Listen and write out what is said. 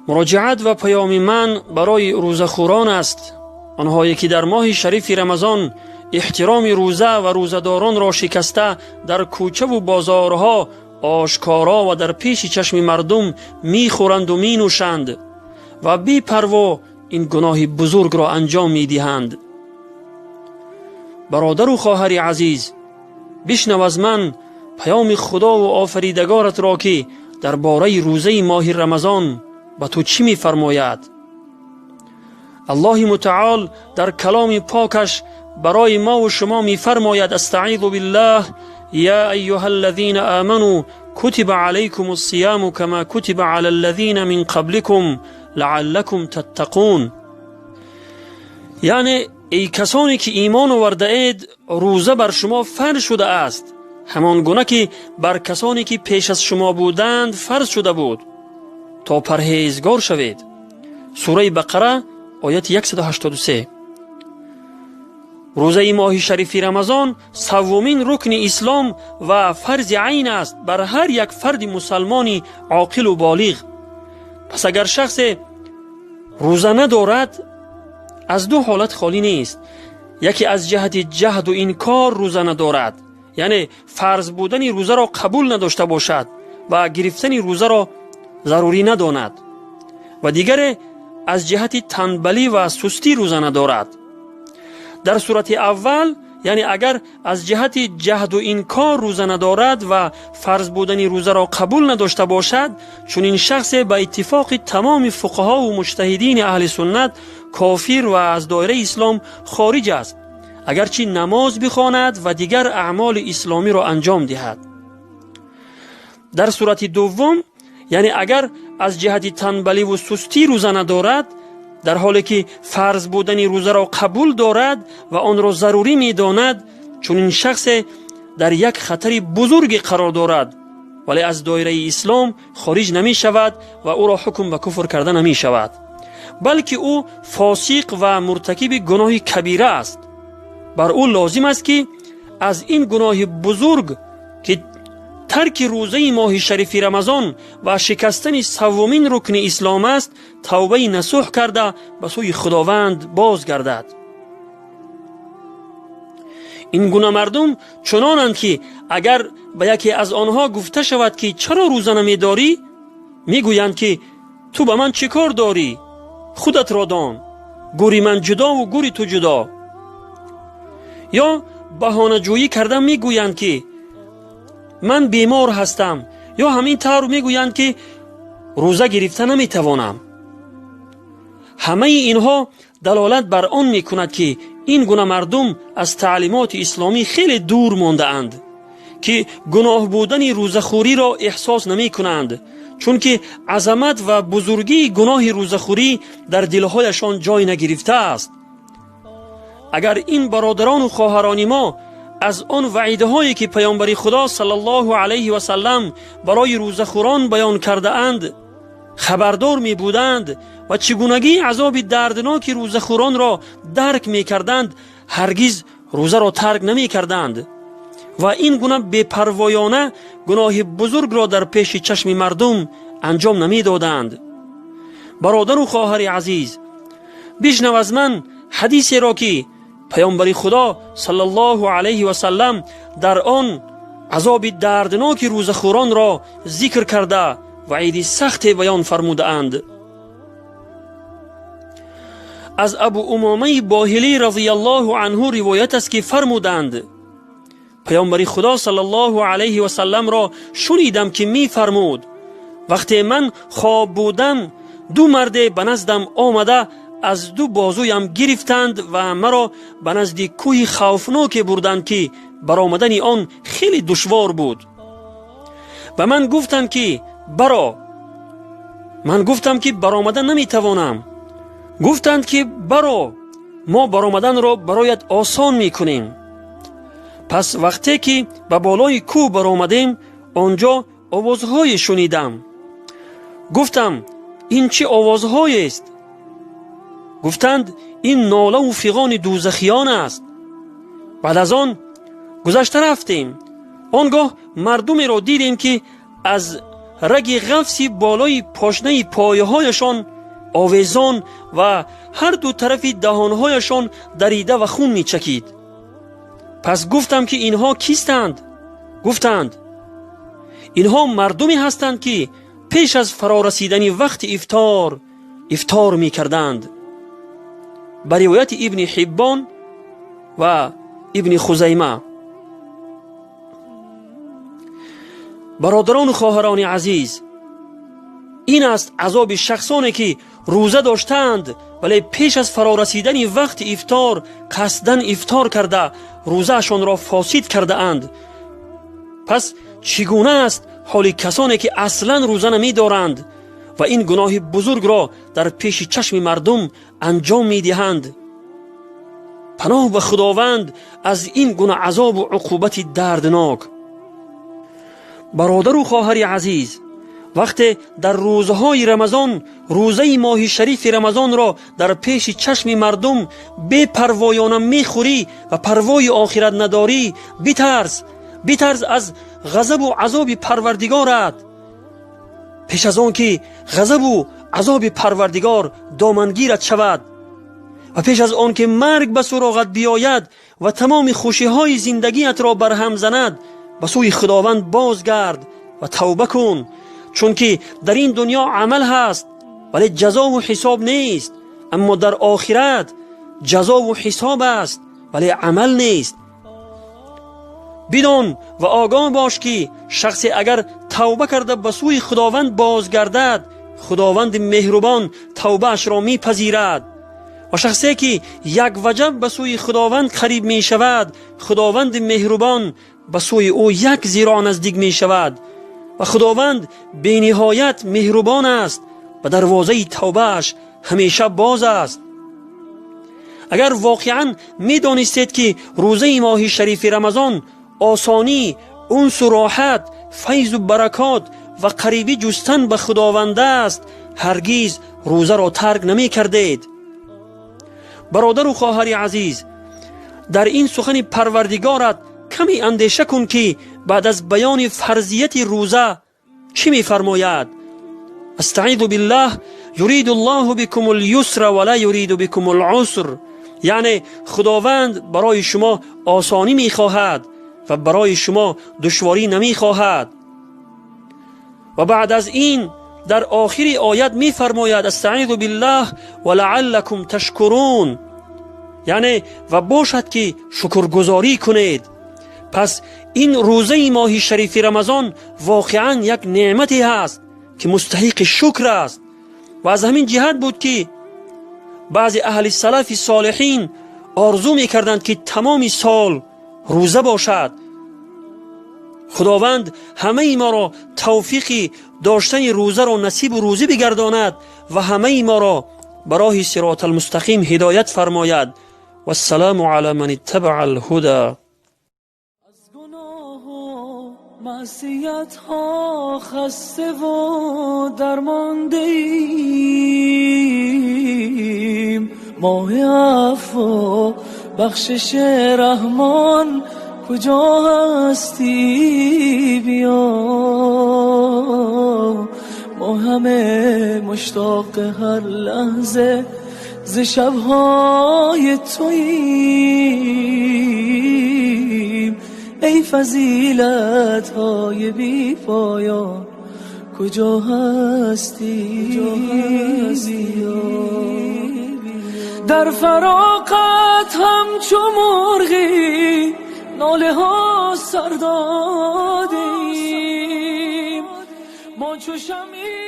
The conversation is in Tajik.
Муроҷиат ва паёми ман барои рӯзахӯрон аст, онҳое ки дар моҳи шарифи Рамазон эҳтироми рӯза ва рӯзадоронро шикаста дар кӯчаву бозорҳо ошкоро ва дар пеши чашми мардум мехӯранду менӯшанд ва бепарво ин гуноҳи бузургро анҷом медиҳанд. Бародару хоҳари азиз, бишнав аз ман паёми худову офаридагоратро, ки дар бораи рӯзаи моҳи Рамазон ба ту чӣ мефармояд. Аллоҳи мутаол дар каломи покаш барои мову шумо мефармояд: астаизу биллаҳ, я айюҳа аллазина аману кутиба алайкум ассияму кама кутиба ала аллазина мин қабликум лааллакум таттақун. Яъне эй касоне ки имон овардаед, рӯза бар шумо фарз шудааст, ҳамон гуна ки бар касоне ки пеш аз шумо буданд фарз шуда буд, то парҳезгор шавед. Сураи Бақара, ояти 183. Рӯзаи моҳи шарифи Рамазон саввумин рукни ислом ва фарзи айн аст бар ҳар як фарди мусалмони оқилу болиғ. Пас агар шахсе рӯза надорад, аз ду ҳолат холӣ нест: яке аз ҷиҳати ҷаҳду инкор рӯза надорад, яъне фарз будани рӯзаро қабул надошта бошад ва гирифтани рӯзаро зарурӣ надонад, ва дигаре аз ҷиҳати танбалӣ ва сустӣ рӯза надорад. Дар сурати аввал, яъне агар аз ҷиҳати ҷаҳду инкор рӯза надорад ва фарз будани рӯзаро қабул надошта бошад, чунин шахсе ба иттифоқи тамоми фуқаҳову муҷтаҳидини аҳли суннат кофир ва аз доираи ислом хориҷ аст, агарчи намоз бихонад ва дигар аъмоли исломиро анҷом диҳад. Дар сурати дуввум, яъне агар аз ҷиҳати танбаливу сустӣ рӯза надорад, дар ҳоле ки фарз будани рӯзаро қабул дорад ва онро зарурӣ медонад, чунин шахсе дар як хатари бузурге қарор дорад, вале аз доираи ислом хориҷ намешавад ва ӯро ҳукм ба куфр карда намешавад, балки ӯ фосиқ ва муртакиби гуноҳи кабира аст. Бар ӯ лозим аст, ки аз ин гуноҳи бузург, ки тарки рӯзаи моҳи шарифи Рамазон ва шикастани саввумин рукни ислом аст, тавбаи насӯҳ карда ба сӯи Худованд бозгардад. Ин гуна мардум чунонанд, ки агар ба яке аз онҳо гуфта шавад, ки чаро рӯза намедорӣ, мегӯянд, ки ту ба ман чӣ кор дорӣ, худатро дон, гӯри ман ҷудову гӯри ту ҷудо. Ё баҳонаҷӯӣ карда мегӯянд, ки ман бемор ҳастам, ё ҳамин тавр мегӯянд, ки рӯза гирифта наметавонам. Ҳамаи инҳо далолат бар он мекунад, ки ин гуна мардум аз таълимоти исломӣ хеле дур мондаанд, ки гуноҳ будани рӯзахӯриро эҳсос намекунанд, чунки азамат ва бузургии гуноҳи рӯзахӯрӣ дар дилҳояшон ҷой нагирифтааст. Агар ин бародарону хоҳарони мо аз он ваъидҳое, ки паёмбари Худо саллаллоҳу алайҳи васаллам барои рӯзахӯрон баён кардаанд, хабардор мебуданд ва чӣ гунагии азоби дардноки рӯзахӯронро дарк мекарданд, ҳаргиз рӯзаро тарк намекарданд ва ин гуна бепарвоёна гуноҳи бузургро дар пеши чашми мардум анҷом намедоданд. Бародару хоҳари азиз, бишнав аз ман ҳадисеро, ки паёмбари Худо саллаллоҳу алайҳи васаллам дар он азоби дардноки рӯзахӯронро зикр карда, ваъиди сахте баён фармудаанд. Аз Абу Умомаи Боҳилӣ разияллоҳу анҳу ривоят аст, ки фармуданд: паёмбари Худо саллаллоҳу алайҳи васалламро шунидам, ки мефармуд: вақте ман хоб будам, ду марде ба наздам омада, аз ду бозуям гирифтанд ва маро ба назди кӯҳи хавфноке бурданд, ки баромадани он хеле душвор буд. Ба ман гуфтанд, ки баро. Ман гуфтам, ки баромада наметавонам. Гуфтанд, ки баро, мо баромаданро бароят осон мекунем. Пас вақте ки ба болои кӯҳ баромадем, он ҷо овозҳое шунидам. Гуфтам: ин чӣ овозҳоест? Гуфтанд: ин нолаву фиғони дӯзахиён аст. Баъд аз он гузашта рафтем. Он гоҳ мардумеро дидем, ки аз раги ғафси болои пошнаи пояҳояшон овезон ва ҳар ду тарафи даҳонҳояшон дарида ва хун мечакид. Пас гуфтам, ки инҳо кистанд? Гуфтанд: инҳо мардуме ҳастанд, ки пеш аз фарорасидани вақти ифтор ифтор мекарданд. Ба ривояти Ибни Ҳиббон ва Ибни Хузайма. Бародарону хоҳарони азиз, ин аст азоби шахсоне, ки рӯза доштаанд, вале пеш аз фарорасидани вақти ифтор қасдан ифтор карда рӯзаашонро фосид кардаанд. Пас чӣ гуна аст ҳоли касоне, ки аслан рӯза намедоранд ва ин гуноҳи бузургро дар пеши чашми мардум анҷом медиҳанд? Паноҳ ба Худованд аз ин гуна азобу уқубати дарднок. Бародару хоҳари азиз, вақте дар рӯзҳои Рамазон рӯзаи моҳи шарифи Рамазонро дар пеши чашми мардум бепарвоёна мехӯрӣ ва парвои охират надорӣ, битарс, битарс аз ғазабу азоби Парвардигорат. Пеш аз он ки ғазабу азоби Парвардигор домангират шавад ва пеш аз он ки марг ба суроғат биёяд ва тамоми хушиҳои зиндагиятро барҳам занад, ба сӯи Худованд бозгард ва тавба кун, чунки дар ин дунё амал ҳаст, вале ҷазову ҳисоб нест, аммо дар охират ҷазову ҳисоб аст, вале амал нест. Бидон ва огоҳ бош, ки шахсе агар тавба карда ба сӯи Худованд бозгардад, Худованди меҳрубон тавбаашро мепазирад, ва шахсе ки як ваҷаб ба сӯи Худованд қариб мешавад, Худованди меҳрубон ба сӯи ӯ як зироъ наздик мешавад, ва Худованд бениҳоят меҳрубон аст ва дарвозаи тавбааш ҳамеша боз аст. Агар воқеан медонистед, ки рӯзаи моҳи шарифи Рамазон осонӣ, унсу роҳат, файзу баракот ва қарибӣ ҷустан ба Худованд аст, ҳаргиз рӯзаро тарк намекардед. Бародару хоҳари азиз, дар ин сухани Парвардигорат каме андеша кун, ки баъд аз баёни фарзияти рӯза чӣ мефармояд? Астаизу биллаҳ: юриду ллоҳу бикум люсра ва ла юриду бикум луср. Яъне Худованд барои шумо осонӣ мехоҳад ва барои шумо душворӣ намехоҳад. Ва баъд аз ин дар охири оят мефармояд: астаизу биллаҳ ва лааллакум ташкурун. Яъне ва бошад, ки шукргузорӣ кунед. Пас ин рӯзаи моҳи шарифи Рамазон воқеан як неъмате ҳаст, ки мустаҳиқи шукр аст. Ва аз ҳамин ҷиҳат буд, ки баъзе аҳли салафи солиҳин орзу мекарданд, ки тамоми сол рӯза бошад. Худованд ҳамаи моро тавфиқи доштани рӯзаро насибу рӯзӣ бигардонад ва ҳамаи моро ба роҳи сироталмустақим ҳидоят фармояд. Вассалому ала ман иттабаа алҳуда. معصیت ها خسته و درمانده ایم، ماه عفو بخشش رحمان کجا هستی بیا، ما همه مشتاق هر لحظه ز شبهای توییم، ای فضیلت های بی پایان کجا هستی در فراقت همچو مرغی ناله ها سر دادیم، ما چو شمعی